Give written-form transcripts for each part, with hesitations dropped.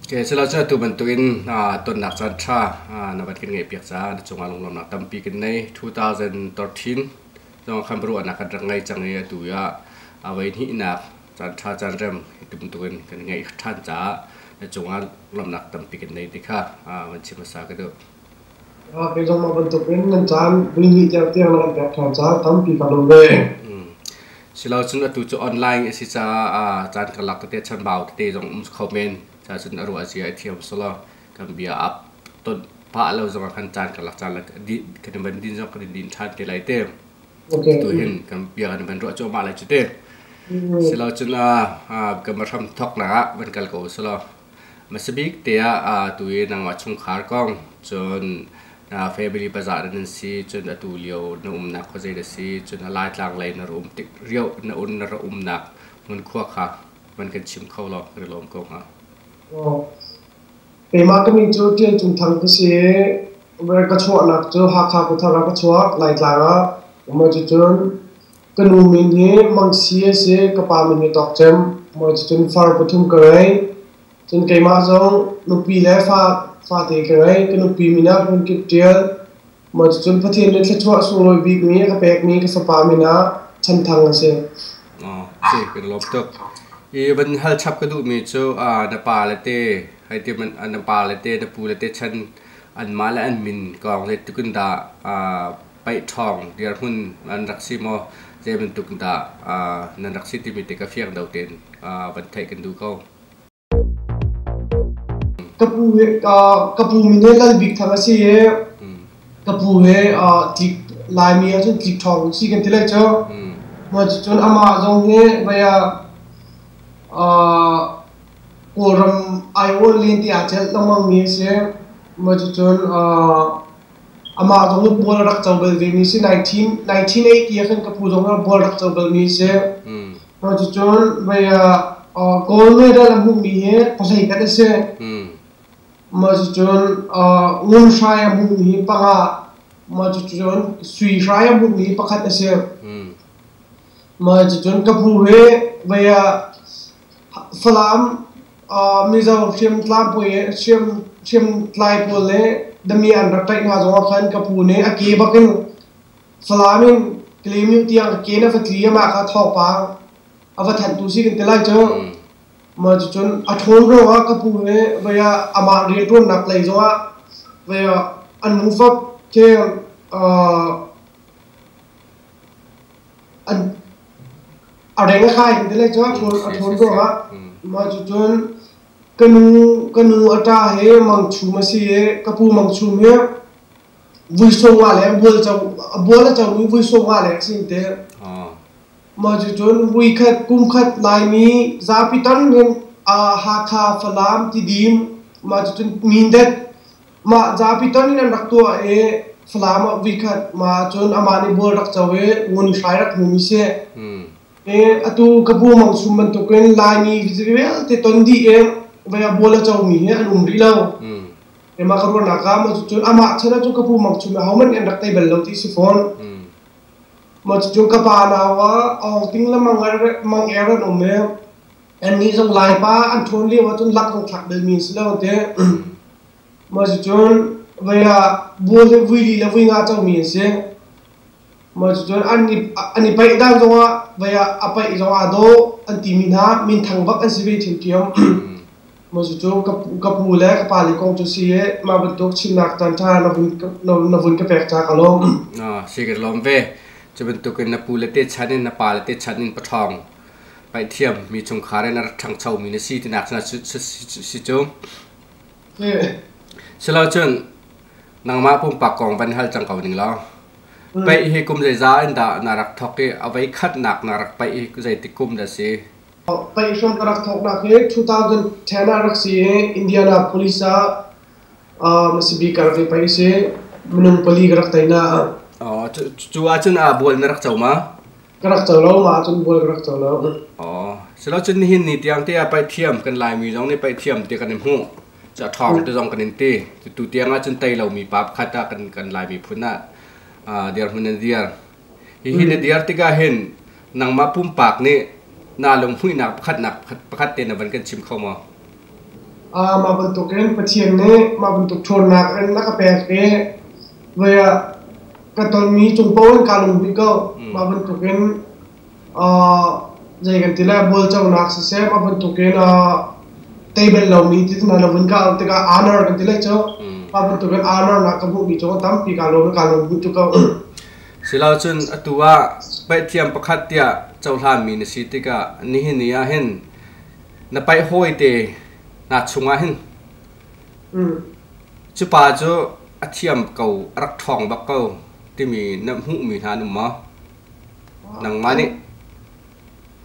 Okay, silo cu atu bantukin tonnak caan ṭha na van kan ngeihpiak caah na cungah lunglawmhnak tampi kan nei. 2013 zong khan ruahnak kan rak ngei cang i atu ah a voi hnihnak caan ṭha caan rem hi bantukin kan ngeih ṭhan caah na cungah lawmhnak tampi kan nei ti kha van chim hmasa ka duh. Kei zong mah bantukin nan caan vui hnih tiang tiang na kan pek ṭhan caah tampi ka lawm ve. Silo cun atu cu online a si caah caan karlak tete chanbau tete zong um kho men. Ca cun a ruah zia i thiam selaw kan bia ap ton pah lo zong ah khan caan karlak caan kan i van din zong kan i din ṭhan te lai te. Okay. Tu hin kan bia kan van ruah cuahmah lai cu te. Silo cun kan hram thawknak ah van kal ko selaw hmasabik te ah tu i nangmah chungkhar kong cun family pazah nan si cun atu lio na umnak khuazei na si cun a Laitlang lei na um tik rio na un na ra umnak hmun khua kha van kan chim kho law kan i lawm ko hnga. Keimah ka min cu Ṭial Cung Thang ka si i ka chuahnak cu Hakha Khuathar ah ka chuak, Laitlang ah. Cucun ka nu min hi Mang Si a si, ka pa min hi Tawk Cem. Cucun far pathum ka ngei. Cun keimah zong nupi le fa fate ka ngei. Ka nupi min ah Hlun Kip Ṭial. Cucun Pathian nih thluachuah sunglawi bikmi a ka pekmi ka fapa min ah Chan Thang a si. Si, kan lawm tuk. I van hal chap ka duhmi cu na pa le te hei ti man na pa le te na pu le te chan anmah le an min kong zeitluk in dah paih ṭhawng dirhmun an rak si maw zei bantuk dah nan rak si timi te ka fiang do tein van theih kan duh ko. Ka pu he ka pu min hi Lal Bik Thang a si i ka pu he tlik Laimi ahcun tlik ṭhawng si kan ti lai cu. Mah cucun amah zong hi vei ah Kawlram aiawh len ti aa celh lengmangmi a si. Mah cucun amah zong hi bual a rak co bal vemi a si. 1980 ah khan ka pu zong hi bual rak co balmi a si. Mah cucun vei ah gold medal a hmuhmi hi pahlei khat a si. Mah cucun ngun hrai a hmuhmi hi panga. Mah cucun sui hrai a hmuhmi hi pakhat a si. Mah cucun ka pu hi vei ah Falam Mizo hriamtlai pawl le dami an rak tlaih hna zongah khan ka pu nih a ke bakin Falam in Kalaymyo tiang ke na va tli amah kha thawngpang a va thanhtu si kan ti lai cu. Mah cucun a ṭhawn ruangah ka pu hi vei ah amah rianṭuannak lei zongah vei ah an mufap khi an a reng a kai kan ti lai cu a ṭhawn a ṭhawn ruangah mah cucun ka nu a ṭa hi Mang Chum a si i ka pu Mang Chum hi vui sawm le bual a comi vui sawm le a si te. Mah cucun vuikhat kumkhat Laimi zapi ton hin Hakha, Falam, Tidim mah cucun Mindat mah zapi ton in an rak tuah i Falam ah vuikhat mah cun amah nih bual rak co i ngun hrai rak hmumi si. I atu ka bu Mang Sum bantukin Laimi vialte ton dih i vei ah bual a comi hi an um rih lo. Keimah ka ruahnak ah mah cucun amah chan ahcun ka pu Mang Chum ahohmanh nih an rak tei bal lo ti si fawn. Mah cucun ka pa nau ah Awng Ting le Mang Er, Mang Er an um i annih zong Laipa an ṭhawn lio ahcun lak zong thlak belmi an si lo an ti. Mah cucun vei ah bual hi vui li le vui nga comi an si. Mah cucun an i paih dan zongah vei ah a paih zong aa dawh an timi hna minthang bak an si ve ṭhiamṭhiam. Mah cucu ka pu le ka pale kong cu si i mah bantuk chimnak caanṭha na vun ka pek ca ka lawm. Si kan lawm ve. Cu bantukin na pu le te chan in na pa le te chan in paṭhawng paih mi chungkhar in a rak ṭhangchomi na si tinak si cu. Silocun nangmah pumpak kong van hal cang ko ning law. Paih hi kum zeizah in dah na rak thawk i a voi khatnak na rak paih hi zeitik kum dah si? Paih hram ka rak thawknak hi 2010 ah rak si i Indianapolis ah Masibi ka rak i paih a si. Minung pali ka rak tei na. Cu ahcun bual na rak co ma? Ka rak co lo, mah ahcun bual ka rak co lo. Silocun nihin ni tiang te ah paih thiam kan Laimi zong nih paih thiam ti kan i hmuh. Cu a ṭhawng te zong kan in ti. Tu tiang ahcun tei lomi pa pakhat ah kan Laimi phun ah dirhmun an dir. Hihi na dir tikah hin nangmah pumpak nih naa lunghmuihnak pakhatnak pakhat te na van kan chim kho maw? Mah bantukin Pathian nih mah bantuk ṭhawnnak in a ka pek i voi ah ka tonmi cung paoh in kaa lung dih ko. Mah bantukin zei kan ti lai, bualconak siseh, mah bantukin tei bal lomi ti hna lo vun ka auh tikah honor kan ti lai cu. Mah bantukin honor nak ka hmuhmi cu tampi kaa lawm i kaa lung dih tuk ko. Silo cun atu ah paih pakhat tiah cohlanmi na si tikah nihin ni ah hin na paih hawi te na chungah hin cu pa cu a thiam ko, a rak ṭhawng bak ko timi na hmuhmi hna an um maw? Nangmah nih.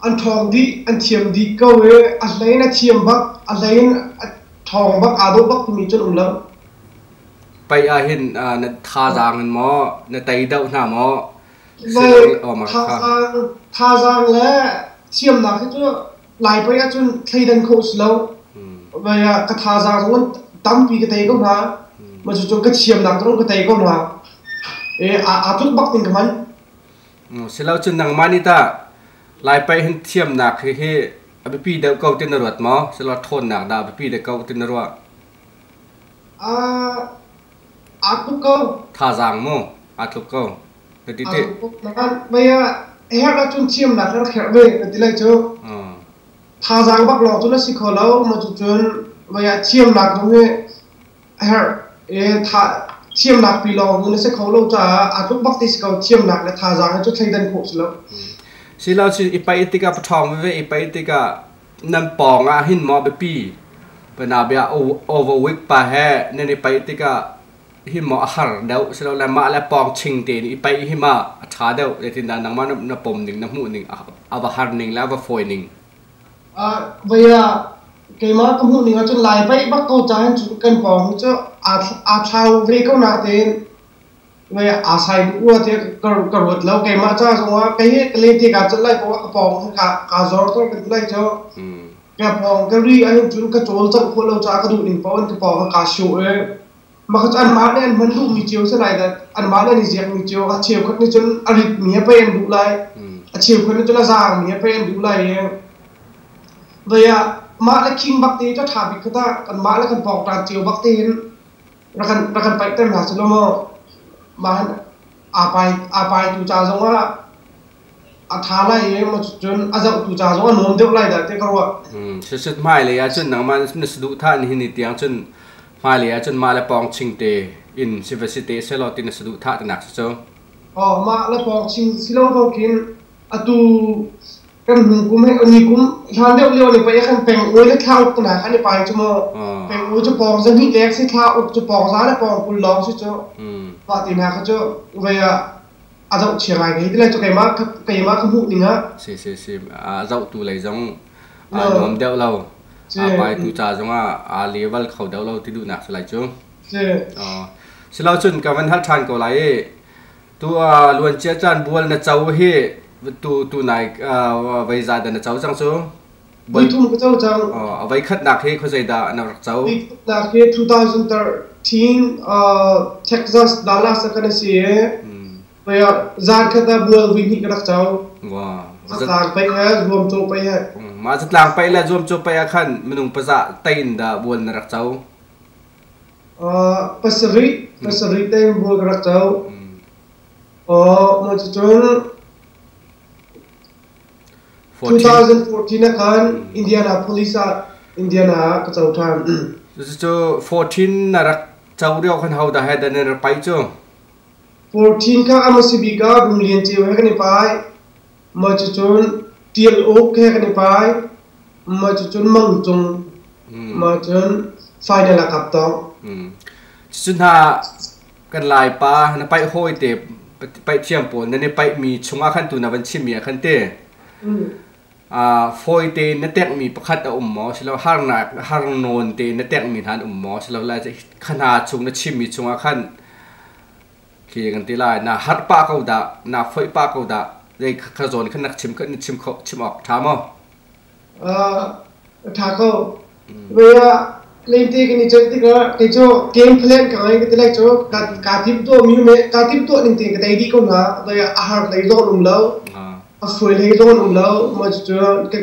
An ṭhawng dih, an thiam dih ko i a hlei in a thiam bak, a hlei in a ṭhawng bak, aa dawh bak timi cun um lo. Paih ah hin na thazaang in maw, na tei deuh hna maw? Thazaang le thiamnak hi cu Lai paih ahcun thleidan khawh si lo. Vai ah ka thazaang zong tampi ka tei ko hna. Ma cucu ka thiamnak zong ka tei ko hna. E aa tluk bak ting ka hman. Silo cun nangmah nih tah Lai paih hin thiamnak hi hi a biapi deuh ko ti na ruat maw? Silo ṭhawnnak dah a biapi deuh ko ti na ruah? Aa tluk ko. Thazaang mu aa tluk ko. Na ti ti. Mei ah herh ahcun thiamnak rak herh ve ka ti lai cu. Thazaang bak lawng cun a si kho lo. Ma cucun mei ah thiamnak zong hi a herh. E tha thiamnak pi lawng in a si kho lo caah aa tluk bak ti si ko. Thiamnak le thazaang hi cu thleidan khawh si lo. Silo cu i paih tikah paṭhawng veve i paih tikah nan pawng ah hin maw biapi panabia overweek pa he nan i paih tikah hi maw a har deuh silole mah le pawng ching tein i paih hi ma a ṭha deuh zeitindah nangmah na pom ning na hmuh ning a va har ning le a va fawi ning? Voi ah keimah ka hmuh ning ahcun Lai paih bak ko ca hin cun kan pawng cu aa thlau ve ko natein voi ah aa sai duh rua tiah ka ruat lo. Keimah ca zongah kei hi ka lente kaa celh lai poah ka pawng hi kaa zor tor kan ti lai cu. Ka pawng ka ri ahhin cun ka cawlcangh khawh lo caah ka duh ning paoh in ka pawng kaa sio i mah kha cu anmah nih an hman duhmi cio si lai dah, anmah nih an i ziakmi cio. A cheukhat nih cun a ritmi he pei an duh lai, a cheukhat nih cun a zaangmi he pei an duh lai i voi ah mah le khing bak te cu a ṭha bik kha tah kanmah le kan pawngṭan cio bak tein rak kan paihter hna selaw maw mah aa paitu ca zongah a ṭha lai i maw cun a zohtu ca zong a nuam deuh lai dah tiah ka ruah. Sisut hmailei ah cun nangmah na saduhthah nihin ni tiang cun hmailei ah cun mah le pawng ching te in si va si te selaw ti na saduhthah tinak si cu. Oh, mah le pawng ching si lo ko khin atu kan hnu kum he ni kum hlan deuh lio ni pei khan peng ui le thla uk na khan i pai cu mu. Peng ui cu pawng za hnih lek si, thla uk cu pawng za le pawng 20 lawng si cu. Mah ti hna kha cu voi ah a zoh chia ngai ti lai cu keimah keimah ka hmuh ning ah. Si si si, a zohtu lei zong aa nuam deuh lo, aa paitu ca zong ah aa level kho deuh lo ti duhnak si lai cu. Si. Silo cun ka van hal ṭhan ko lai i tu luancia caan bual na co hi tu tu nai vei za dah na co cang cu? Voi thum ka co cang. A voi khatnak hi khuazei dah na rak co? Voi khatnak hi 2013 Texas Dallas ah kan si i voi ah zan khat ah bual voi hnih ka rak co. Wow. Zatlang paih he zuamcaw paih he. Mah zatlang paih le zuamcaw paih ah khan minung pazah tain dah bual na rak co? Pasarih, pasarih tain bual ka rak co. Mah cucun 2014 ah khan Indianapolis ah Indiana ah ka co ṭhan. Cucu 14 na rak co lio khan ho dah he dah nan rak paih cu? 14 kha a hmasa bik ah Rung Lian Ceu he kan i pai. Mah cucun Ṭial Uk he kan i pai. Mah cucun Mang Cung. Mah cun final ah kap tong. Cucu hna kan Laipa na paih hawi te paih thiam pawl nan i paihmi chungah khan tu na van chimmi ah khan te fawi tein na tekmi pakhat a um maw silo harnak har nawn tein na tekmi hna an um maw, silo lai khana chung na chimmi chungah khan khi kan ti lai na har pa ko dah, na foih pa ko dah, zei kha zawn khan nak chim kha na chim kho chim awk tha maw? Ṭha ko. Voi ah lente kan i ceih tikah kei cu game plan ka ngei ka ti lai cu, kaa timhtuahmi me kaa timhtuah ning tein ka tei dih ko hna. Voi ah a har hlei zong an um lo. A fuai hlei zong an um lo. Mah cucu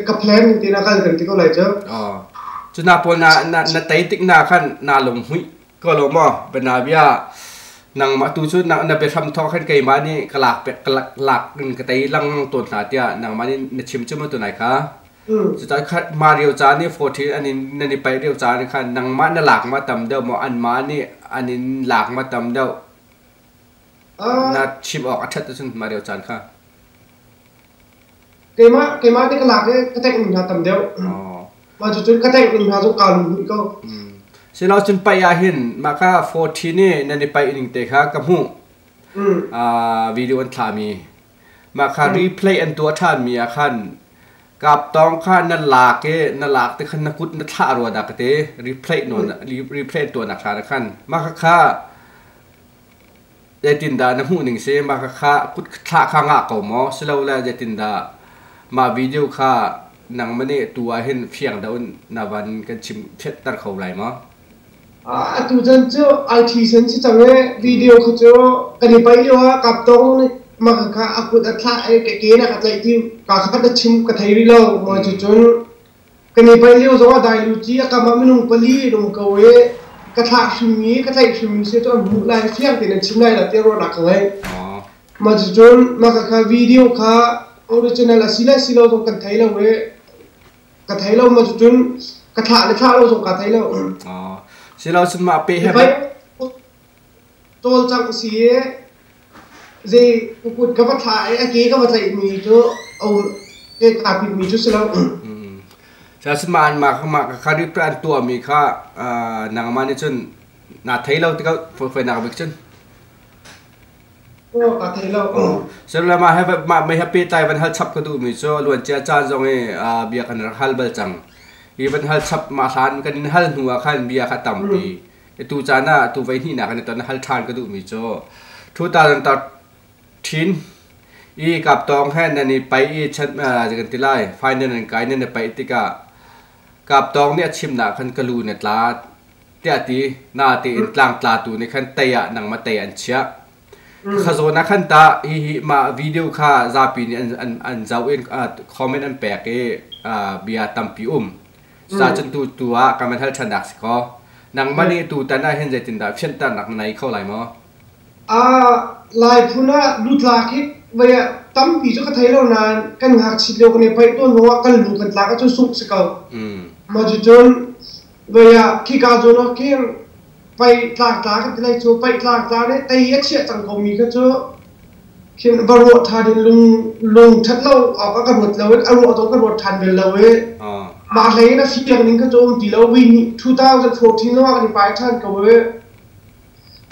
ka plan ning tein a kal kan ti ko lai cu. Cu na pawl na na na tei tik na khan na lunghmuih ko lo maw? Bianabia nangmah tu cu na na biahram thawk khan keimah nih ka lak pek ka lak lak in ka tei lengmang tawn hna tiah nangmah nih na chim cu maw tunai kha? Cucaah kha Mario ca nih 14 an in nan i paih lio caan khan nangmah na lak ma tam deuh maw anmah nih an in lak ma tam deuh na chim awk a ṭhat ahcun Mario caan kha. Keimah nih ka lak i ka tengh ning hna tam deuh. Mah cucun ka tengh ning hna cu kaa lung ko. Silo cun paih ah hin mah kha 14 i nan i paih ning te kha ka hmuh. Video an thlami. Mah kha replay an tuah ṭhanmi ah khan Kaptawng kha na lak i na lak ti khan na kut na thlah rua dah ka ti. Replay nawn replay tuahnak hlan ah khan mah kha zeitindah na hmuh ning si? Mah kha kut thlah kha ngah ko maw? Silole zeitindah mah video kha nangmah nih tu ah hin fiang deuh in na van kan chim fianter kho lai maw? Atu chan cu IT san si cang i video kha cu kan i paih lio ah kaptawng nih mah kha a kut a thlah i ka ke na ka tlaih ti ka kha ka chim ka thei rih lo. Maw cucun kan i paih lio zong ah dailu ci a kam ah minung pali an um ko i ka thlah hrimmi ka tlaih hrimmi si cu an hmuh lai fiang tein an chim lai lo tiah ruahnak ka ngei. Mah cucun mah kha video kha original a si le si lo zong kan thei lo i ka thei lo ma cucun ka thlah le thlah lo zong ka thei lo. Silo cun mah pe he Tawl cang si i zei kut ka va thlah i a ke ka va tlaih mi cu ke kaa pit mi cu si lo. Sa cun mah mah mah kha an tuah mi kha nangmah nih cun na thei lo tikah foi nak bik cun. Mah he mah mei he pehtlai van hal chap ka duhmi cu luancia caan zong i bia kan rak hal bal cang. Hi van hal chap mah hlan kan in hal hnu ah khan bia kha tampi. Tu caan ah tu voi hnihnak kan i ton hal ṭhan ka duhmi cu 2013 i kaptawng he nan i paih i chan kan ti lai final nan kai nan i paih tikah kaptawng nih a chimnak khan ka lu na tla tiah ti natein tlangtlatu nih khan tei ah nangmah tei an chiah. Kha zawn ah khan tah hihi mah video kha zapi nih an zoh in comment an pek i bia tampi um. Cucaah cun tu tu ah kan van hal ṭhannak si kaw. Nangmah nih tutan ah hin zeitindah fianternak na nei kho lai maw? Lai phun ah lutlak hi vei ah tampi cu ka thei lo nain kan ngakchit lio kan i paih tawn ruangah kan lu kan tlak ahcun sungh si ko. Mah cucun Vei ah khika zawn ah khin pei tlangtla kan ti lai cu pei tlangtla nih tei a chiah cang komi kha cu khin va ruah ṭhan in lung lung ṭhat lo awk ah ka ruat lo i a ruah zong ka ruat ṭhan bel lo i mah hlei in a fiang ning kha cu um ti lo. We 2014 lawng ah kan i pai ṭhan ko i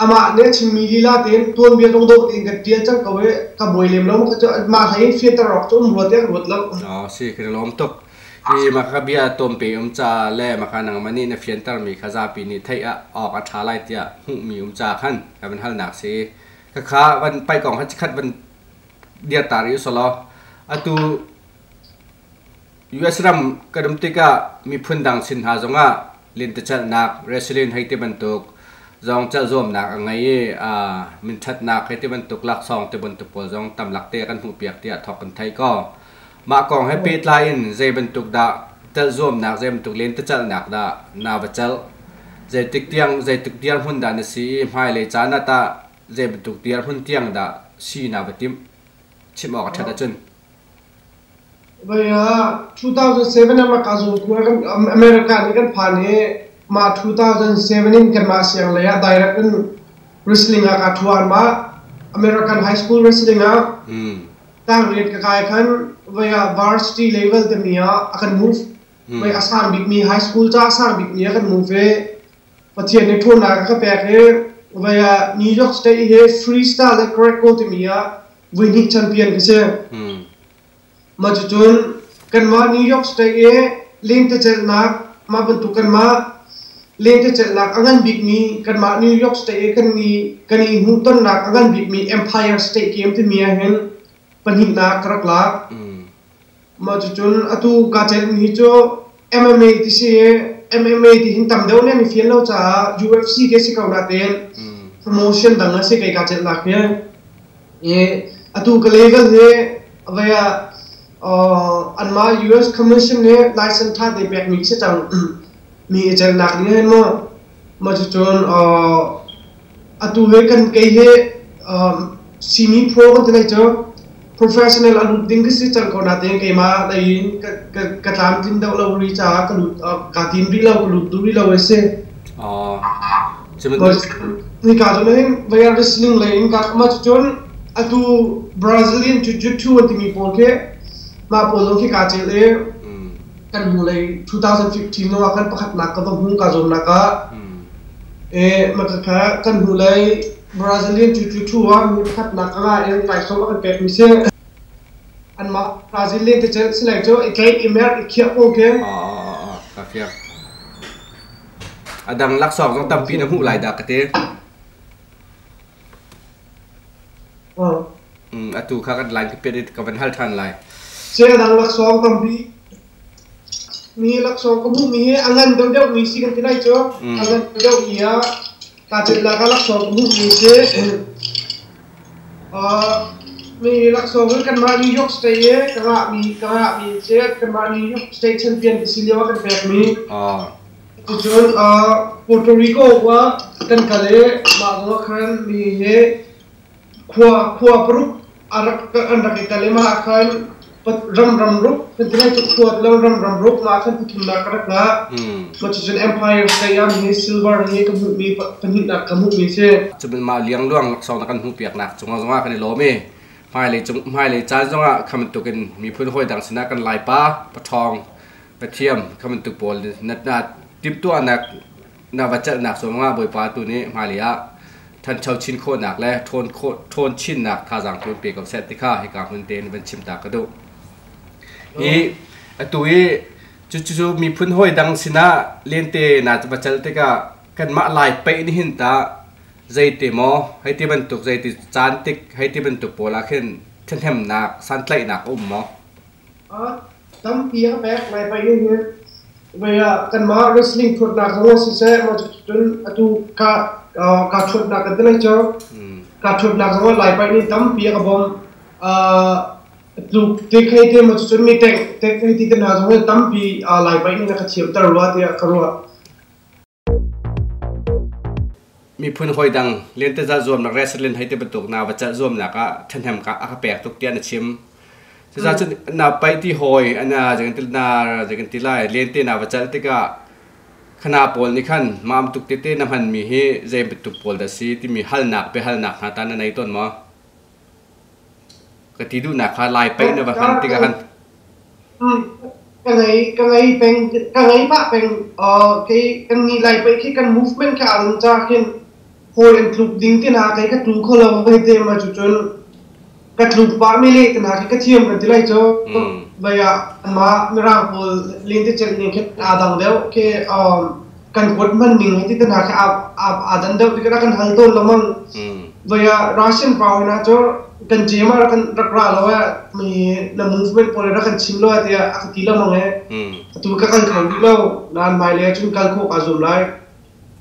amah nih a chimmi lila tein tuanbia zong dawh tein kan ṭial cang ko i ka buai lem lo kha cu mah hlei in fianter awk cu um rua tiah ka ruat lo. Si kan i lawm tuk. Hi maka bia tawmpe um ca le maka nangmah nih na fiantermi kha zapi nih theih awk a ṭha lai tiah hmuhmi um ca khan ka van halnak si. Khakha van paih kong kha chikkhat van dirta rih usalaw atu US ram kan um tikah miphun dang sin hna zongah lentecelhnak wrestling hei ti bantuk zong celh zuamnak a ngei i minṭhatnak hei ti bantuk laksawng ti bantuk pawl zong tamlak te kan hmuhpiak tiah thawk kan theih ko. Mah kong he pehtlai in zei bantuk dah telh zuamnak, zei bantuk lentecelhnak dah naa va celh? Zeitik tiang zeitik dirhmun dah na si i hmailei caan ah tah zei bantuk dirhmun tiang dah si naa va timh? Chim awk a ṭhat ahcun. Voi ah 2007 ah maka zungku America nih kan phan i mah 2007 in kanmah siang lei ah direct in wrestling ah ka ṭhuan mah American High School Wrestling ah tangriat ka kai khan voi ah varsity level timi ah a kan move voi a sang bikmi high school ca a sang bikmi a kan move i Pathian nih ṭhawnnak a ka pek i voi ah New York State hi freestyle le Greco timi ah voi hnih champion ka si. Mah cucun kanmah New York State i lentecelhnak mah bantuk kanmah lentecelhnak a ngan bikmi kanmah New York State i kan i kan i hmuhtonnak a ngan bikmi Empire State Game timi ahhin pahnihnak ka rak lak. Mah cucun atu kaa celhmi hi cu MMA ti si i MMA ti hin tam deuh nih an i fian lo caah UFC ti a si ko nain promotion dang a si kei kaa celhnak hi. I atu ka level hi vei ah anmah US Commission nih license ṭha te pekmi si cang. Mi i celnak ding hin mu. Mah cucun atu he kan kei he simi pro kan ti lai cu professional a lut ding ka si cang ko natein keimah lei in ka tlamtlin deuh lo rih caah ka lut kaa tim rih lo, ka lut duh rih lo a si. Nika cu hin vei wrestling lei in ka mah cucun atu Brazilian Jiu-Jitsu an timi pawl khi mah pawl zong khi kaa cel i kan hnulei 2015 lawng ah khan pakhatnak ka va hmu kaa zuamnak ah. E mah kan hnulei Brazilian Jiu-Jitsu ah mi pakhatnak ka ngah i taisawm a kan pekmi si. Anmah Brazilian te cel silai cu i tlaih i mer i khiah ko khi. Ka fiang. A dang laksawng zong tampi na hmuh lai dah ka ti. Atu kha kan line ka piat i ka van hal ṭhan lai. Ce a dang laksawng tampi mi laksawng ka hmuhmi hi a ngan deuhdeuhmi si kan ti lai cu. A ngan deuhdeuhmi ah kaa celh ka laksawng ka hmuhmi si. Mi laksawng hi kanmah New York State i ka ngahmi si. Kanmah New York State champion ka si lio ah kan pekmi. Cucun Puerto Rico ah kan kal i mah zong ah khan mi hi khua paruk an rak i tel i mah ah khan ram ram ruk kan ti lai cu khua ti lo ram ram ruk mah ah khan pathumnak ka rak ngah. Mah cucun Empire State ah mi silver hi ka hmuhmi pahnihnak ka hmuhmi si. Cun mah liangluang laksawng na kan hmuhpiaknak cungah zongah kan i lawm i hmailei cung hmailei caan zongah kha bantukin miphun hawi dang sinah kan Laipa paṭhawng pathiam kha bantuk pawl na timhtuahnak na va celhnak zongah Bawipa tu nih hmailei ah ṭhancho chin khawhnak le ṭhawn khawh ṭhawn chinnak thazaang tu pe ko seh ti kha hika hmun tein van chim ta ka duh. Hi atu i cucu miphun hawi dang sinah lente na va celh tikah kanmah Lai paih nih hin tah zeiti maw hei ti bantuk zeiti caan tik hei ti bantuk pawl ah khin ṭhahnemnak santlaihnak a um maw? Tampi a pek Lai paih nih hin vei ah kanmah wrestling ṭhuatnak zong siseh maw cun atu ka ka ṭhuatnak kan ti lai cu ka ṭhuatnak zong ah Lai paih nih tampi a ka bawmh. Tluk te khei te maw cun mi tengh te khei ti te hna zong hi tampi Lai paih nih a ka thiamter rua tiah ka ruah. Miphun hawi dang lentezalh zuamnak wrestling hei ti bantuk na va celh zuamnak ah ṭhahnem ka a ka pek tuk tiah na chim. Cucaah cun na paih ti hawi ana na zeikan ti lai lente na va celh tikah khana pawl nih khan mam tuk tete na hmanmi hi zei bantuk pawl dah si timi halnak biahalnak hna ta na nei tawn maw? Ka ti duhnak kha Lai paih na va hman tikah khan. Ka ngei peng, ka ngei pah peng. Kei kan nih Lai paih khi kan movement kha aa ca khin hawi an tluk ding ti hna kei ka tlu kho lo hei te ma cu cun ka tluk pah mi le te hna khi ka thiam kan ti lai cu. Bai ah anmah Mirang pawl lentecelh ning khi aa dang deuh khi kan kuat hman ning hei ti te hna khi aa dan deuh ti kan hal tawn lengmang. Vai ah Russian pa hna cu kan gym ah kan rak ra lo eh mi na movement pawl rak kan chim lo tiah a ka ti lengmang eh. Atu ka kal kho rih lo nain hmailei ah cun kal khawh kaa zuam lai.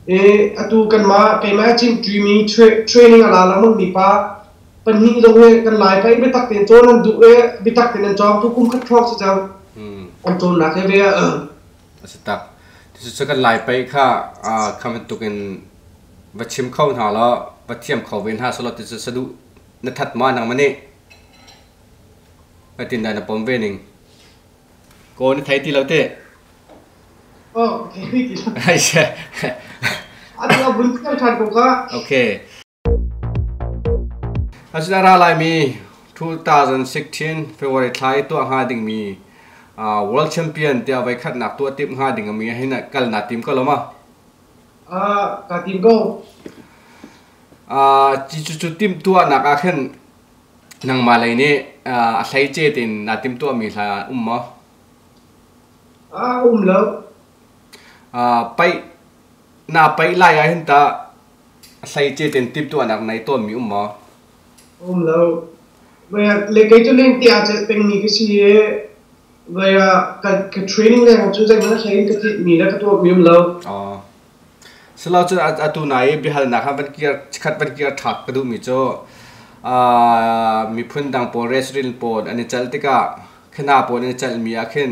E atu kanmah keimah chin mi training a la lengmang mi pa pahnih zong hi kan Lai pa i biatak tein cawn an duh i biatak tein an cawng tu kum khat hrawng si cang an cawnnak he ve. A si tak. Cucu kan Lai paih kha kha bantukin va chim kho hna law va thiam kho ve hna selaw ti cu saduh na that ma nangmah nih? Zeitindah na pom ve ning? Kaw na thei ti lo teh? Oh, thei ti lo. Atu a vun thiam ṭhan ko ka. Okay. Asina ra laimi 2016 February thla i tuah hnga dingmi World Champion tiah voi khatnak tuah timh hnga ding ami hin kal na tim ko lo ma? Ka tim ko. Cu tim tuahnak ah khin nangmah lei nih a hleice tein naa timhtuahmi hla um maw? Um lo. Paih naa paih lai ah hin tah a hleice tein timhtuahnak nei tawnmi um maw? Um lo. Le kei cu leng tiah celh pengmi ka si i vai ah ka training leng cu zeihmanh a hlei in ka tlitmi le ka tuahmi um lo. Silo cun atu nai i biahalnak ah van kir chikkhat van kir ṭhak ka duhmi cu miphun dang pawl restaurant pawl an i celh tikah khina pawl an i celhmi ah khin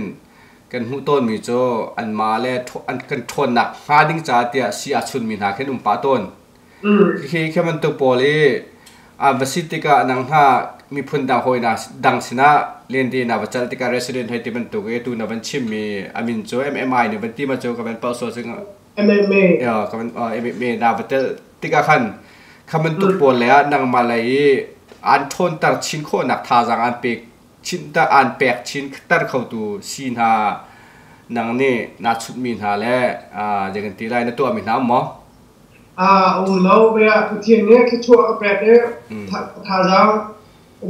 Kan hmuh tawnmi cu anmah le an kan ṭhawnnak hnga ding caah tiah si aa chunmi hna khi an um pah tawn. Hi khi bantuk pawl i an va si tikah nang hna miphun dang hawi hna dang sinah lente na va cal tikah resident hei ti bantuk i tu na van chimmi a min cu MMI nih van ti ma cu ka van palh sual sing. MMA. Ya, ka van MMA na va tel tikah khan kha bantuk pawl le ah nangmah lei i an ṭhawnter chin khawhnak thazaang an pek chin an pek chin ter khotu si hna nang nih naa chutmi hna le zei kan ti lai, na tuahmi hna um maw? A um lo ve ah Pathian nih thluachuah a pek i thazaang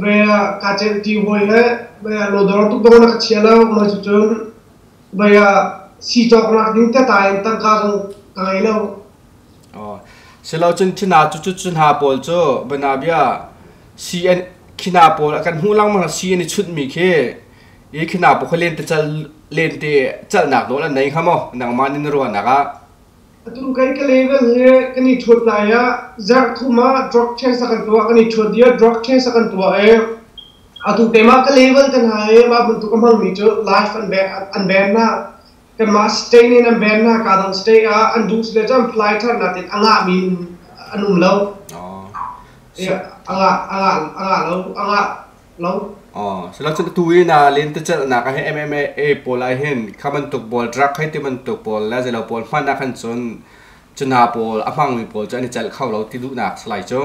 ve ah kaa celhti hawi he ve ah lodor tuk dong na ka chia lo. Ma cucun ve ah si cawknak ding teta in tangka zong ka ngei lo. Silo cun thina cu cu cu hna pawl cu banabia CN khina pawl a kan hmuh lengmang si an i chunhmi khi i khina pawl kha lente cal lente calnak nawl an nei hnga maw, nangmah nih na ruahnak ah? Atu kai ka level he kan i ṭhuat lai ah zarh thum ah drug test a kan tuah. Kan i ṭhuat dih ah drug test a kan tuah i atu keimah ka level te hna i mah bantuk a hmangmi cu life an ban hna. Kanmah state in an ban hna. Ka dang state ah an duh sile cu an fly ṭhan, natin a ngahmi an um lo. A ngah a ngah a ngah lo, a ngah lo. Sila cun tu i na lentecelhnak ah hin MMA pawl ah hin kha bantuk pawl drug hei ti bantuk pawl le zeilo pawl hman ah khan cun cu hna pawl a hmangmi pawl cu an i celh kho lo ti duhnak salai cu.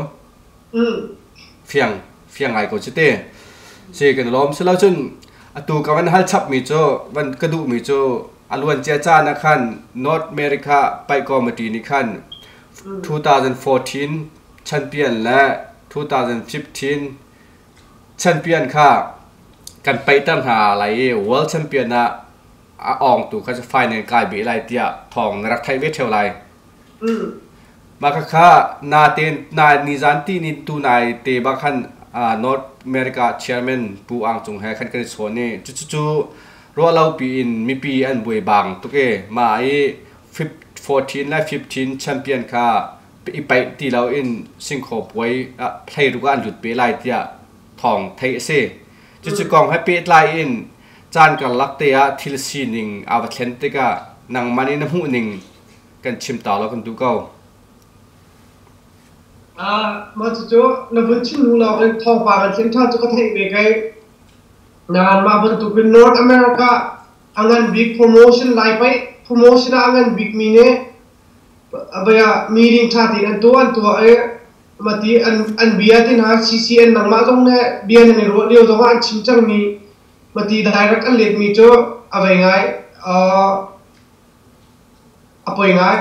Fiang fiang ngai ko cu te. Si kan lawm. Silo cun atu ka van hal chapmi cu, van ka duhmi cu, a luan cia caan ah khan North America Paih Committee nih khan 2014 champion le 2015 champion kha kan paihter hna lai i World Champion ah a awngtu kha cu final kai beh lai tiah thawng na rak theih ve ṭheo lai. Mah khakha natein na nizan ti ni tu nai te bang khan North America chairman Pu Ang Cung he khan kan i chawn i cucu ruahlo piin mipi an buai bang tuk i mah i 14 le 15 champion kha i paih ti loin singkhaw puai ah hleiruk ah an lut pe lai tiah thawng theih a si. Cucu kong he pehtlai in caan karlak te ah thil sining aa va thlen tikah nangmah nih na hmuh ning kan chim ta law kan duh ko. Mah cucu na vun chim hnu lawng in thawngpang an thlen ṭhan cu ka theih ve kai. Nain mah bantukin North America a ngan bik promotion lai paih promotion ah a ngan bikmi nih meeting ṭha tein an tuah i mati an bia ti hna CCN nangmah zong nih bia nan i ruah lio zongah an chim cangmi mati direct an letmi cu a vei ngai, a poi ngai.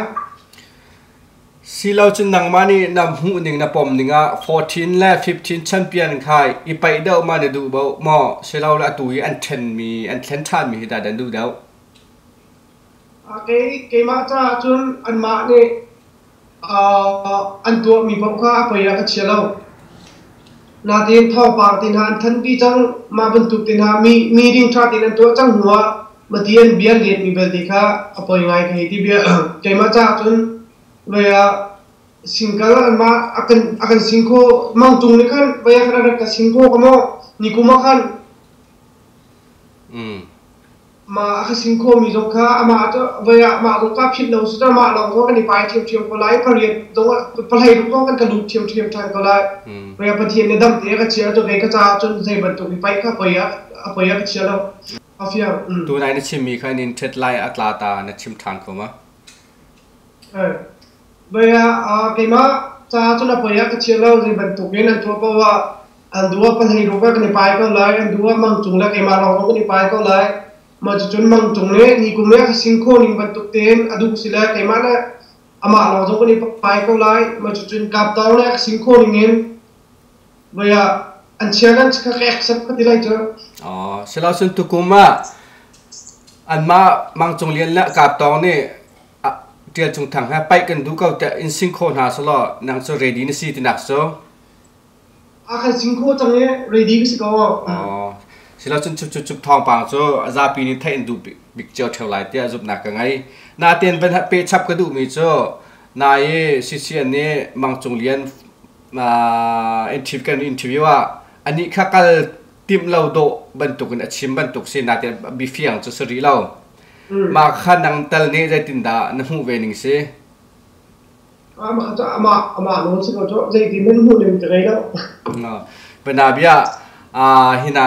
Silo cun nangmah nih na hmuh ning, na pom ning ah 14 le 15 champion kha i paih deuh ma na duh bo maw, silo le atu i an ṭhenmi an thlen ṭhanmi hi dah dan duh deuh? Keimah caah cun anmah nih an tuahmi paoh kha a poi ah ka chia lo. Nain thawngpang te hna an thanpi cang, mah bantuk te hna meeting ṭha tein an tuah cang hnuah mati an bia an letmi belte kha a poi ngai ka hei ti bia. Keimah caah cun vei ah singkal anmah a kan singkhaw Mangtung nih khan vei ah khan a rak ka singkhaw ka maw nikum ah khan mah a ka singkhawmi zong kha amah cu voi ah mah zong ka philh lo si mah lawng zong kan i pai ṭhiamṭhiam ko lai, pariat zong pahleiruk zong kan ka lut ṭhiamṭhiam ṭhan ko lai. Voi ah Pathian nih dam te a ka chia cu kei ka caah cun zei bantuk i paih kha poi ah a poi ah ka chia lo. A fiang. Tunai na chimmi kha nin ṭhet lai a tla ta, na chim ṭhan kho ma? Voi ah keimah caah cun a poi ah ka chia lo. Zei bantuk in an tuah paoh ah an duh ah pahleiruk ah kan i pai ko lai, an duh ah Mangcung le keimah lawng zong kan i pai ko lai. Mah cucun Mangcung nih ni kum i a ka sing khawh ning bantuk tein a duh si le keimah le amah lawng zong kan i pai ko lai. Mah cucun Kaptawng nih a ka sing khawh ning in voi ah an chia kan ka accept ka ti lai cu. Silo cun tukum ah anmah Mangcung Lian le Kaptawng nih Ṭial Cung Thang he paih kan duh ko tiah in sing khawh hna selaw nang cu ready na si tinak cu? A kan sing khawh cang i ready ka si ko. Silo cun cup cup cup thawngpang cu a zapi nih theih in duh bik cio ṭheo lai tiah zumhnak ka ngei. Natein van peh chap ka duhmi cu nai i CCN nih Mang Cung Lian kan interview ah anih kha kal timh lo dawh bantukin a chim bantuk si, natein bifiang cu si rih lo. Mah kha nang tal nih zeitindah na hmuh ve ning si? Amah cu amah amah nawl si ko cu zeitin nan hmuh ning ka ngei lo. Panabia hina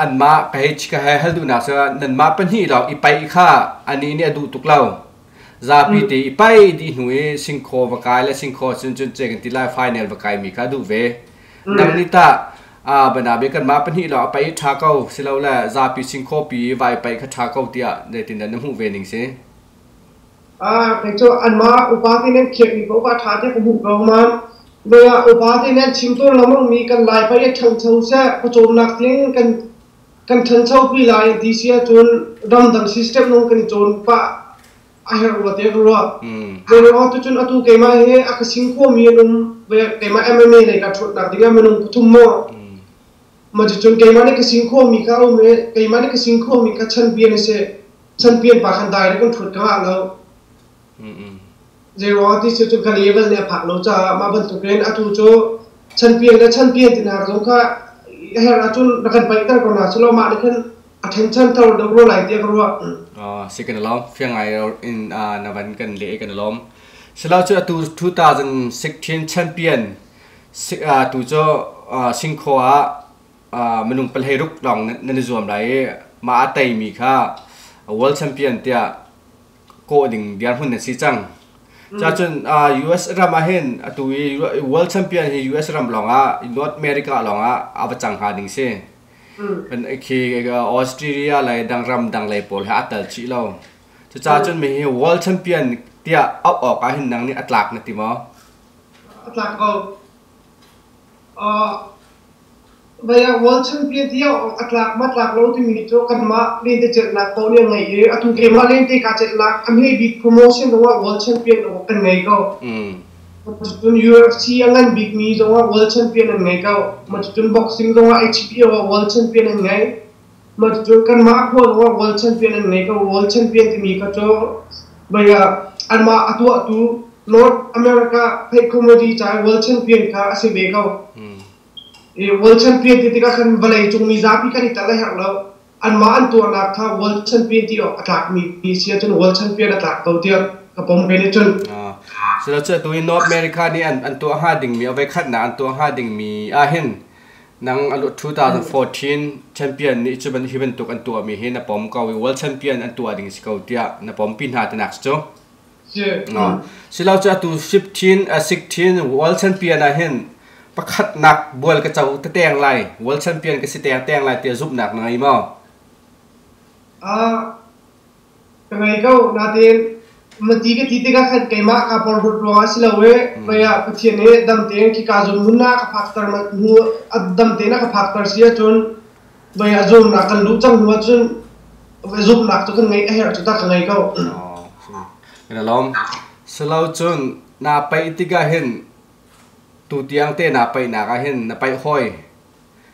anmah ka hei ka hei hal duhnak cu nanmah pahnih lawng i paih kha anih nih a duh tuk lo. Zapi te i paih dih hnu i singkhaw va kai le singkhaw cun cun ce kan ti lai final va kai mi kha duh ve. Nang nih tah banabe kanmah pahnih lawng a paih ṭha ko silole zapi singkhaw pi vai paih kha ṭha ko tiah zeitin dah na hmuh ve ning si? Kei cu anmah upa te nan khiahmi paoh kha ṭha te ka hmuh ko man. Voi ah upa te nan chim tawn lengmang mi kan Lai pei a ṭhangcho seh, pawcawmnak tling kan kan ṭhancho pi lai ti si ahcun ramdang system nung kan i cawn pah a herh rua te ka ruah. Zeiruangah tucun atu keimah hi a ka sing khomi an um, keimah MMA lei ka ṭhutnak dingah minung pathum maw. Ma cucun keimah nih ka sing khomi kha a um i keimah nih ka sing khomi kha chanpian a si. Chanpian pa khan dai kan ṭhut ka ngah lo. Zeiruangah ti si cun ka level nih a phak lo caah mah bantukin atu cu chanpian le chanpian ti hna zong kha a herh ahcun rak kan paihter ko hna selaw mah nih khan a ṭhenchan thar deuh rua lai tiah ka ruah. Si kan i lawm. Fiang ngai in na van kan leh i kan i lawm. Silo cu atu 2016 champion tu cu singkhaw ah minung palhei ruk lawng nan i zuam lai i mah a teimi kha world champion tiah kawh ding dirhmun nan si cang. Cacun US ram ah hin atu i world champion hi US ram lawng ah North America lawng ah a va cang hnga ding si. Khi Australia le dang ram dang lei pawl he a tal chih lo. Cucaah cun mi hi world champion tiah auh awk ah hin nang nih a tlak na ti maw? A tlak ko. Vei ah World Champion tiah a tlak ma tlak lo timi cu kanmah lentecelhnak paoh nih a ngeih i atu keimah lente kaa celhnak a hme bik promotion zongah World Champion kan ngei ko. Cun UFC a ngan bikmi zongah World Champion an ngei ko. Cun boxing zongah HBO ah World Champion an ngei. Cun kanmah khua zongah World Champion an ngei ko. World Champion timi kha cu vei ah anmah a tuahtu North America Fight Comedy ca i World Champion kha a si ve ko. I World Champion ti tikah khan vawlei cung mi zapi kan i tel a herh lo. Anmah an tuahnak kha World Champion ti awk a tlakmi si ahcun World Champion a tlak ko tiah ka pom ve nih cun. Silo cu atu i North America nih an tuah hnga dingmi a voikhatnak an tuah hnga dingmi ahhin nang 2014 champion nih cu hi bantuk an tuahmi hi na pom ko i World Champion an tuah ding si ko tiah na pompi hna tinak si cu. Silo cu atu 15 16 World Champion ah hin pakhatnak bual ka co te teng lai World Champion ka si teng teng lai tiah zumhnak na ngei maw? Ka ngei ko nain mati ka ti tikah khan keimah ka porhlawt ruangah si lo i vei ah Pathian nih dam tein khika zawn hmun ah ka phakter hnu dam tein a ka phakter si ahcun vei ah zuamnak kan luh cang hnu ahcun zumhnak cu kan ngeih a herh cu ta ka ngei ko. Kan lawm. Silo cun naa paih tikah hin tutiang te naa paihnak ah hin na paih hawi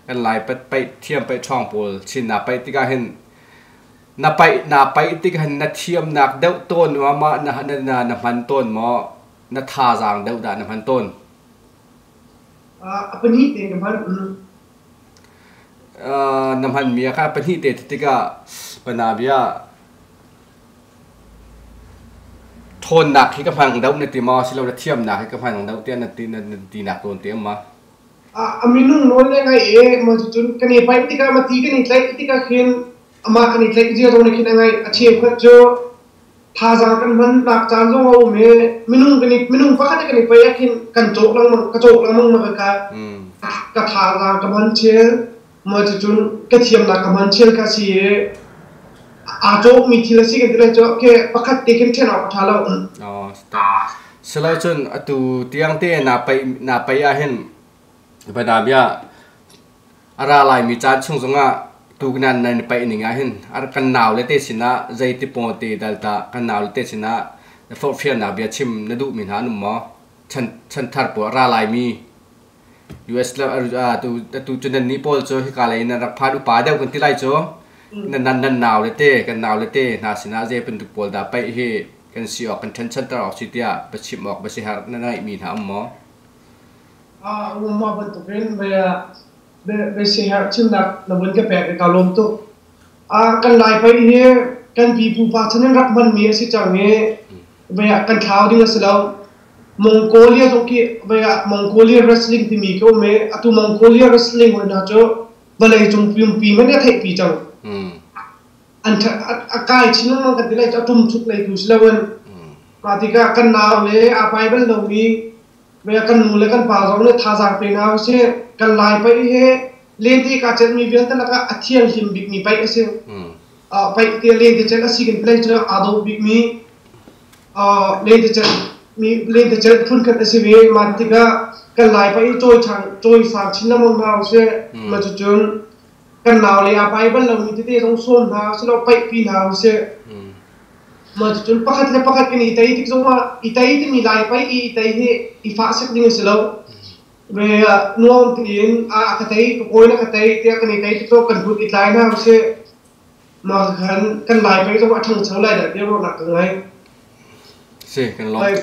kan lai paih thiam paih ṭhawng pawl chin naa paih tikah hin na paih naa paih tikah hin na thiamnak deuh tawn ma mah na na na hman tawn maw na thazaang deuh dah na hman tawn? A pahnih tein ka hman. Na hmanmi ah khan pahnih te tikah panabia ṭhawnnak hi ka hmang deuh na ti maw silole thiamnak hi ka hmang deuh tiah na ti na tinak tawn te um ma? A minung nawl le ngai e ma cun kan i paih tikah mati kan i tlaih tikah khin amah kan i tlaih zia zong nih khin a ngai a cheukhat cu thazaang kan hmannak caan zong a um i minung kan i minung pakhat kan i paih ah khin kan cawk lengmang ka cawk lengmang ma ka ka thazaang ka hman chel ma cucun ka thiamnak ka hman chel ka si i aa cawkmi thil a si kan ti lai cu okay pakhat te khin ṭhen awk a ṭha lo. Silo cun atu tiang te na paih na paih ah hin banabia a ra laimi caan chung zongah tukunan nan i paih ning ah hin kan nau le te sinah zeiti paw te dal tah kan nau le te sinah na forhfialnak bia chim na duhmi hna an um maw? Chan chanthar pawl a ra laimi US le atu atu cu nan nih pawl cu hika lei in nan rak phan upa deuh kan ti lai cu nan nan nan nau le te kan nau le te hna sinah zei bantuk pawl dah paih hi kan si awk kan ṭhanchanter awk si tiah biachim awk biasiherh na ngeihmi hna um maw? Mah bantukin biasiherh chimnak na vun ka pek i kaa lawm tuk. Kan Lai paih hi Kan pipupa chan in rak hmanmi a si cang i vei ah kan thlau ding a si lo. Mongolia zong khi vei ah Mongolia wrestling timi khi um i atu Mongolia wrestling hoi hna cu vawlei cung pumpi hmanh a theihpi cang. An a kai chin lengmang kan ti lai cu a ṭum chuk lei tu si loin mah tikah kan nau le aa pai bal lomi vei ah kan nu le kan pa zong nih thazaang pe hna usih. Kan Lai paih hi lente kaa celhmi vialte lakah a thianghlim bikmi paih a si. Paih te lentecelh a si kan ti cu aa dawh bikmi lentecelh mi lentecelh phunkhat a si ve. Mah tikah kan Lai paih i cawisang chin lengmang hna usih. Mah cucun kan nau le aa pai bal lomi tete zong sawm hna usih law paihpi hna usih. Mah cucun pakhat le pakhat kan i tei tik zongah i tei timi Lai paih i i tei hi i fahsek ding a si lo. Ve nuam tein a ka tei, ka kawi na ka tei tiah kan i tei cu kan hut i tlai hna usih. Mah khan kan Lai pei zong a ṭhangcho lai dah ti ruahnak ka ngei. Si, kan lawm.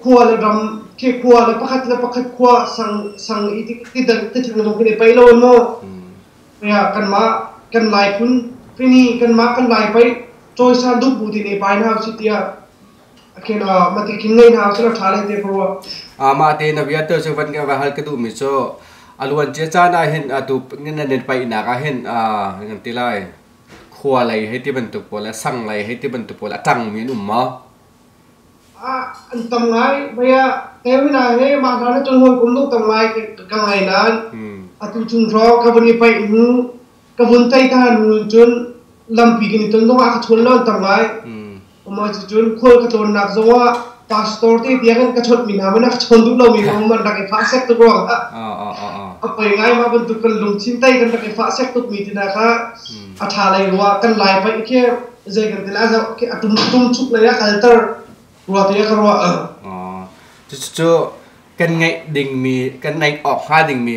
Khua le ram khi khua le pakhat khua sang sang i ti ti ti thing zong kan i pei lo maw? Ya kanmah kan Lai phun fini kanmah kan Lai pei cawisan duh bu tin i pai hna usih tiah khin mati khin ngei hna usih law ṭha lai te ka ruah. Mah te na bia tu cu van va hal ka duhmi cu a luan cia caan ah hin atu nan in paihnak ah hin kan ti lai khua lei hei ti bantuk pawl le sang lei hei ti bantuk pawl a ṭangmi an um maw? An tam ngai. Bia tewina he mah hna na cun hawikom dong tam ngai ka ngai nain atu chung hrawng ka vun i paih hnu ka vun tei ta hnu cun lampi kan i ton zongah ka chawn lo an tam ngai. Mah cucun khual ka tlawnnak zongah pastor te tiang in ka chawnhmi hna man a ka chawn duh lomi kong man rak i fah sek tuk ruangah a poi ngai. Mah bantuk kan lungthin tei kan rak i fah sek tukmi ti hna kha a ṭha lei rua kan Lai paih khi zei kan ti lai khi a tum tum chuk lei ah kalter rua te ka ruah. Cucu kan ngeih dingmi kan ngeih awk hnga dingmi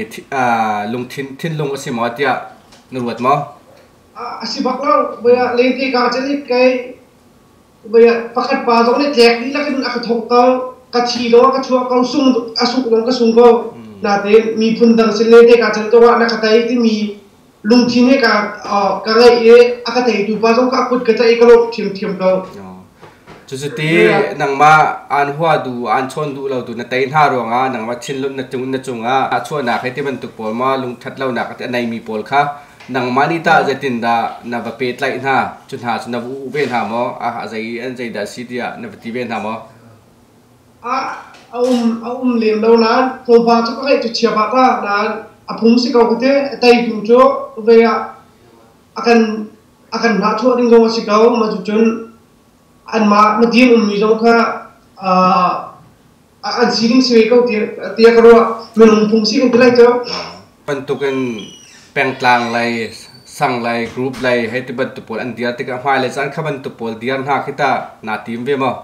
lungthin thinlung a si maw tiah na ruat maw? A si bak lo. Bia lente ka chan i kei bia pakhat pa zong nih tlek dihlak in a ka thawk ko, ka thi lawng ka chuah ko, sung a suk lawng ka sung ko. Natein miphun dang sin lente ka chan to ah na ka tei timi lungthin he ka ka ngeih i a ka teitu pa zong ka kut ka tlaih i ka lawmh ṭhiamṭhiam ko. Cucu ti nangmah aan hua du aan chawn duh lo tu na tei hna ruangah nangmah thinlun na cung na cungah a chuahnak he ti bantuk pawl ma lungthat lonak a neimi pawl kha nangmah nih tah zeitindah na va pehtlaih hna? Cu hna cu na va uh ve hna maw? A zei an zeidah si tiah na va ti ve hna maw? A um lem lo nain tlawmpal cu ka ngaih cu chia bak la nain a phung si ko ka ti. A teitu cu vei ah a kan hnahchuah ding zong a si ko. Mah cucun anmah madian ummi zong kha an sining si ve ko tiah ka ruah. Minung phung si kan ti lai cu. Bantukin pengtlang lei, sang lei, group lei hei ti bantuk pawl an dir tikah hmailei caan kha bantuk pawl dir hna khi tah naa tim ve maw?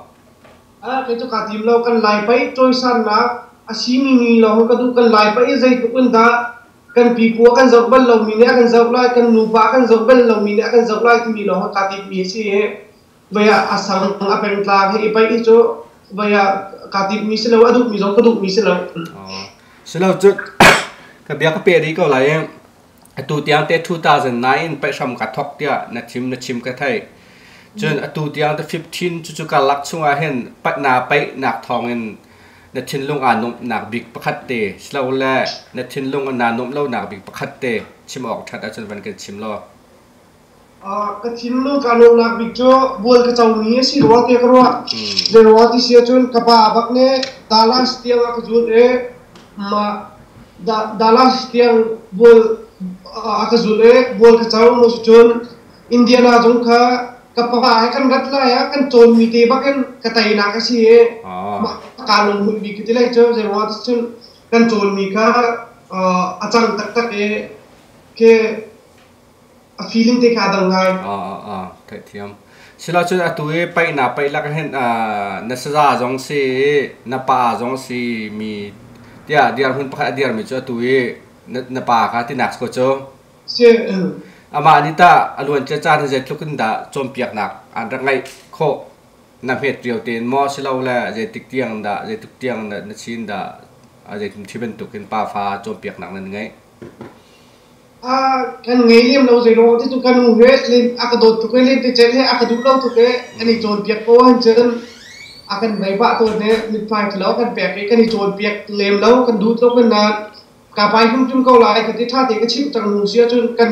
Kei cu kaa tim lo. Kan Lai paih cawisannak a simi mi lawng ka duh. Kan Lai paih zeitluk in dah kan pipu a kan zoh bal lomi nih a kan zoh lai, kan nupa a kan zoh bal lomi nih a kan zoh lai timi lawng kaa timmi a si i vei ah a sang a pengtlang he i paih hi cu vei ah kaa timmi si lo, a duhmi zong ka duhmi si lo. Silo cu ka bia ka pe rih ko lai i atu tiang te 2009 in paihhram ka thawk tiah na chim ka theih. Cun atu tiang te 15 cucu karlak chungah hin na paihnak thawngin na thinlung aa nuamhnak bik pakhat te silole na thinlung naa nuamh lonak bik pakhat te chim awk ṭhat ahcun van kan chim law. Ka thinlung kaa nuamhnak bik cu bual ka comi a si rua tiah ka ruah. Zei rua ti si ahcun ka pa bak nih Dallas tiang a ka zul i mah Dallas tiang bual a ka zul i bual ka co. Maw cun Indiana zong kha ka pa he kan rat lai ah kan cawnmi te bak in ka teinak a si i mah kaa lunghmuih bik ka ti lai cu. Zei ruang ti cun kan cawnmi kha a cang taktak i khi a feeling te kha a dang ngai. Theihthiam. Silo cun atu i paih na paih lak hin na saza zong si na pa zong si mi tiah dirhmun pakhat a dirmi cu atu i na pa kha tinak ko cu. Si. Amah nih tah a luancia caan hi zeitluk in dah cawnpiaknak an rak ngeih khawh? Na hmet rio tein maw silole zeitik tiang dah zeituk tiang na chin dah zeitin thi bantukin pa fa cawnpiaknak nan ngeih? A kan ngei lem lo zei ruang ti cu ka nu he lem a ka dawt tuk i lentecelh he a ka duh lo tuk i kan i cawnpiak ko ahcun a kan vei pah tawn i mithmai ṭhalo a kan pek i kan i cawnpiak lem lo kan duh tluk in nain ka pai hrimhrim ko lai ka ti ṭha te ka chimh cang hnu si ahcun kan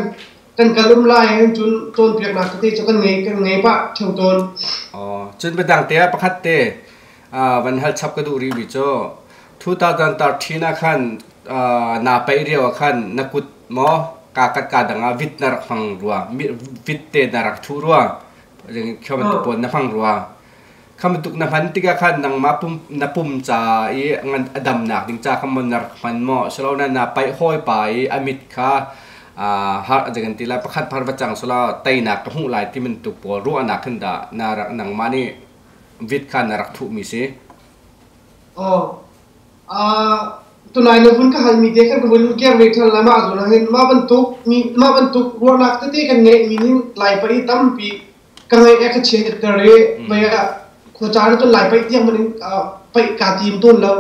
kan kal um lai cun cawnpiaknak tete cu kan ngei pah ṭheo tawn. Cun biadang te ah pakhat te van hal chap ka duh rih mi cu 2013 ah khan naa paih lio ah khan na kut maw kaa kat kaa dang ah vit na rak hmang rua, vit te na rak thuh rua, kha bantuk pawl na hmang rua. Kha bantuk na hman tikah khan nangmah pum na pum ca i ngan a damnak ding ca kha maw na rak hman maw, silo na na paih hawipa i a mit kha har kan ti lai pakhat phar va cang selaw teinak ka hmuh lai ti bantuk pawl ruahnak khin dah na rak nangmah nih vit kha na rak thuhmi si? Aw. Tunai na vun ka halmi te khan ka vun ker ve ṭhan lai. Mah zawn ah hin mah bantuk ruahnak tete kan ngeihmi nih Laipa i tampi ka ngaih a ka chiatter i mei ah khuacaan cun Lai paih tiang man in paih kaa tim tawn lo.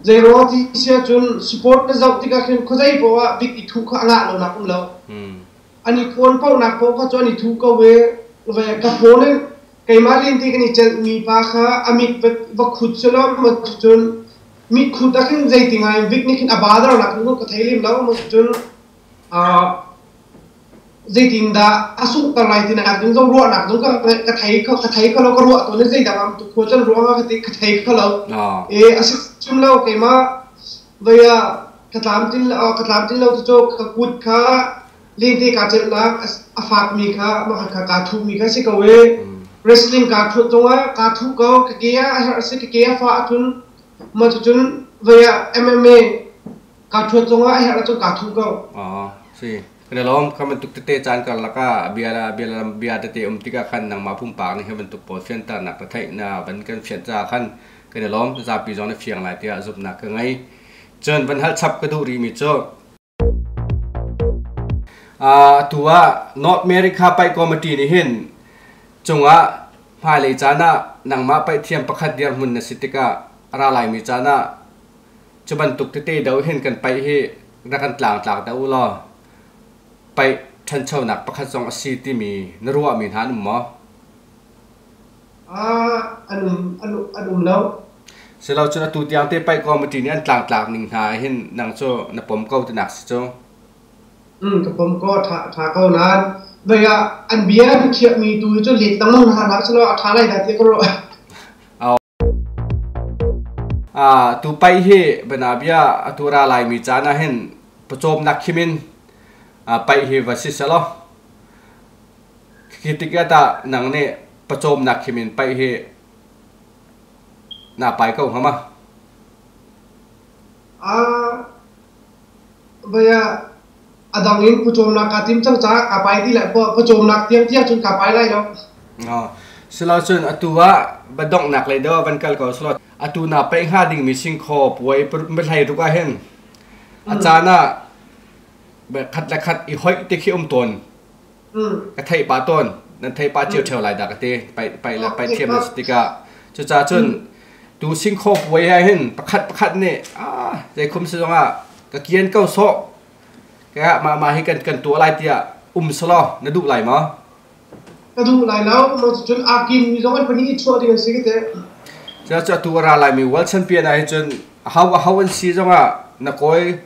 Zeiruang ti si ahcun sport na zoh tikah khin khuazei poah ah bik i thuh kha a ngah lonak um lo. An i thawn paohnak paoh kha cu an i thu ko i ve ka phone in keimah lente kan i celhmi pa kha a mit va khut selaw maw cun mit khut ah khin zeiti ngai vik nih khin a bather nak in ka thei lem lo maw cun zeitindah a sunghter lai tinak ding zong ruahnak zong ka thei kho lo. Ka ruah tawn i zeidang am tu khua cun ruang ah ka thei kho lo e a si chim lo. Keimah vei ah ka tlamtlin lo cu ka kut kha lente kaa celhnak a fakmi kha mah kha kaa thuhmi kha si ko i wrestling kaa thuat zongah kaa thuh ko. Ka ke ah a herh si, ka ke a fah ahcun mah cucun vei ah MMA kaa thuat zongah a herh ahcun kaa thuh ko. Si. Kan i lawm. Kha bantuk tete caan karlak ah bia bia bia tete um tikah khan nangmah pumpak nih hi bantuk pawl fianternak na theih na van kan fianh caah khan kan i lawm. Zapi zong na fiang lai tiah zumhnak ka ngei. Cun van hal chap ka duh rihmi cu atu ah North America Paih Committee nih hin cungah hmailei caan ah nangmah paih thiam pakhat dirhmun na si tikah a ra laimi caan ah cu bantuk tete do hin kan paih hi rak kan tlangtlak dah u law paih ṭhanchonak pakhat zong a si timi na ruahmi hna an um maw? An um lo. Silo cun atu tiang te paih committee nih an tlangtlak ning hna hin nang cu na pom ko tinak si cu. Ka pom ko, ṭha ṭha ko nain vei ah an bia an khiahmi tu hi cu let lengmang hna hlah selaw a ṭha lai dah tiah ka ruah. Tu paih hi banabia atu ra laimi caan ah hin pawcawmnak khim in paih hi va si selaw khi tikah tah nang nih pawcawmnak khim in paih hi naa pai ko hnga ma? Vei ah a dang in pawcawmnak kaa tim cang caah kaa pai ti lai. Pawcawmnak tiangtiang cun kaa pai lai lo. Silo cun atu ah donghnak lei deuh ah van kal ko selaw atu naa paih hnga dingmi singkhaw puai pahlei ruk ah hin a caan ah khat le khat i hoih ti khi um tawn. Ka theih pah tawn. Nan theih pah cio ṭheo lai dah ka ti. Paih paih le paih thiam na si tikah. Cucaah cun tu singkhaw puai ah hin pakhat pakhat nih zei khum si zongah ka kian ko sawh kaya mah mah hi kan tuah lai tiah um selaw na duh lai maw? Ka duh lai lo. Cun aa kim mi zong an pahnih i chuah ding an si ka ti. Cu atu a ra laimi World Champion ah hin cun aho aho an si zongah na kawi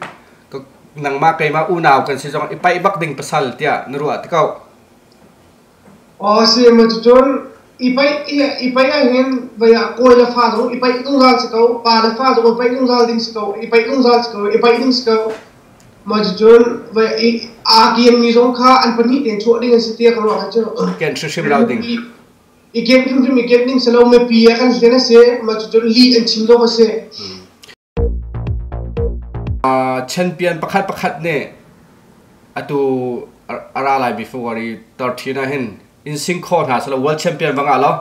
nangmah keimah unau kan si zong i paih bak ding pasal tiah na ruah ti ko. Aw si ma cucun i paih i paih ah hin vei ah kawi le fa zong i paih zungzal si ko, pa le fa zong i paih zungzal ding si ko, i paih zungzal si ko, i paih ding si ko. Ma cucun vei i aa kian mi zong kha an pahnih tein chuah ding an si tiah ka ruah cu. Ken hrimhrim lo ding. I ken hrimhrim i ken ding si lo, mipi ah kan hlen a si, ma cucun lih an chim zong a si. Champion pakhat pakhat nih atu a ra lai February 13 ah hin in singkhaw hna selaw world champion va ngah law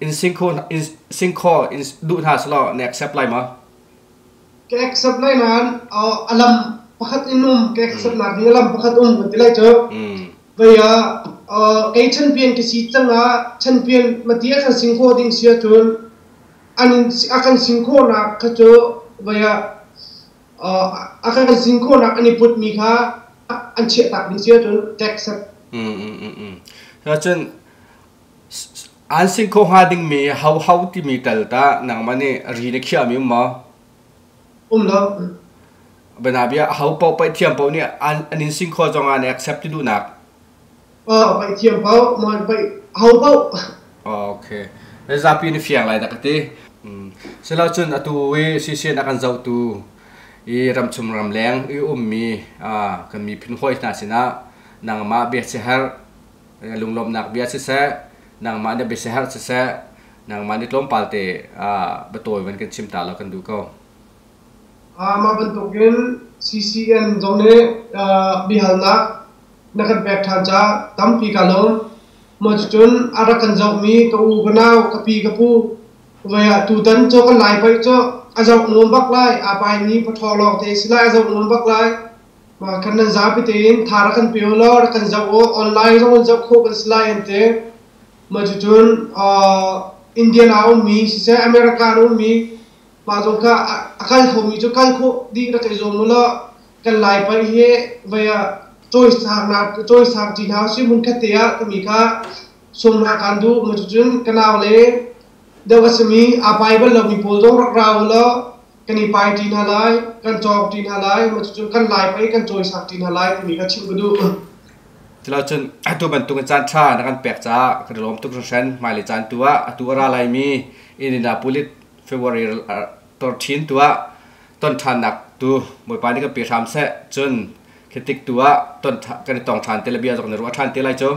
in singkhaw in singkhaw in duh hna selaw na accept lai maw? Ka accept lai nain a lam pakhat in um ka accept nak ding a lam pakhat um kan ti lai cu. Vei ah kei champion ka si cang ah champion mati a kan singkhaw ding si ahcun an a kan singkhawhnak kha cu vei ah A kan sing khawhnak an i putmi kha an chiahtak ding si ahcun tax. Cun an sing kho hnga dingmi ho ho timi tal ta nangmah nih ri na khiahmi um maw? Um lo. Banabia ho paoh paih thiam paoh nih an in sing kho zong ah na accept ti duhnak. Oh, paih thiam paoh, ma paih ho paoh. Okay. Zapi ni fiang lai dah ka ti. Silo cun atu i CCN a kan zohtu i ramchung ramleng i ummi kan miphun hawi hna sinah nangmah bia siaherh lunglawmhnak bia siseh, nangmah na bia siaherh siseh, nangmah nih tlawmpal te biatawi van kan chim ta law kan duh ko. Mah bantukin CCN zong nih biahalnak na kan pek ṭhan caah tampi ka lawm. Mah cucun a rak kan zohmi ka u ka nau, ka pi ka pu, voi ah tutan cu kan Lai paih cu a zoh nuam bak lai, aa paimi paṭhawng lawng te si lai, a zoh nuam bak lai. Mah kan nan zapi tein tha rak kan pe u law rak kan zoh u, online zong in zoh khawh kan si lai an ti. Mah cucun Indian ah a ummi siseh, America ah a ummi mah zong kha a kal khomi cu kal khawh dih rak i zuam u law kan Lai paih hi voi ah cawisang ṭi hna usih hmunkhat te ah timi kha sum hna kaan duh. Mah cucun ka nau le deuh a simi aa pai bal lomi pawl zong rak ra u law kan i pai ṭi hna lai, kan cawng ṭi hna lai, mah cucun kan Lai paih kan cawisak ṭi hna lai timi kha chim ka duh. Culo cun atu bantuk in caan ṭha na kan pek caah kan i lawm tuk hringhran. Hmailei caan tu ah atu a ra laimi Indianapolis February 13 tu ah ton ṭhannak tu Bawipa nih kan pe hram seh. Cun khi tik tu ah ton kan i tong ṭhan te le bia zong na ruah ṭhan te lai cu.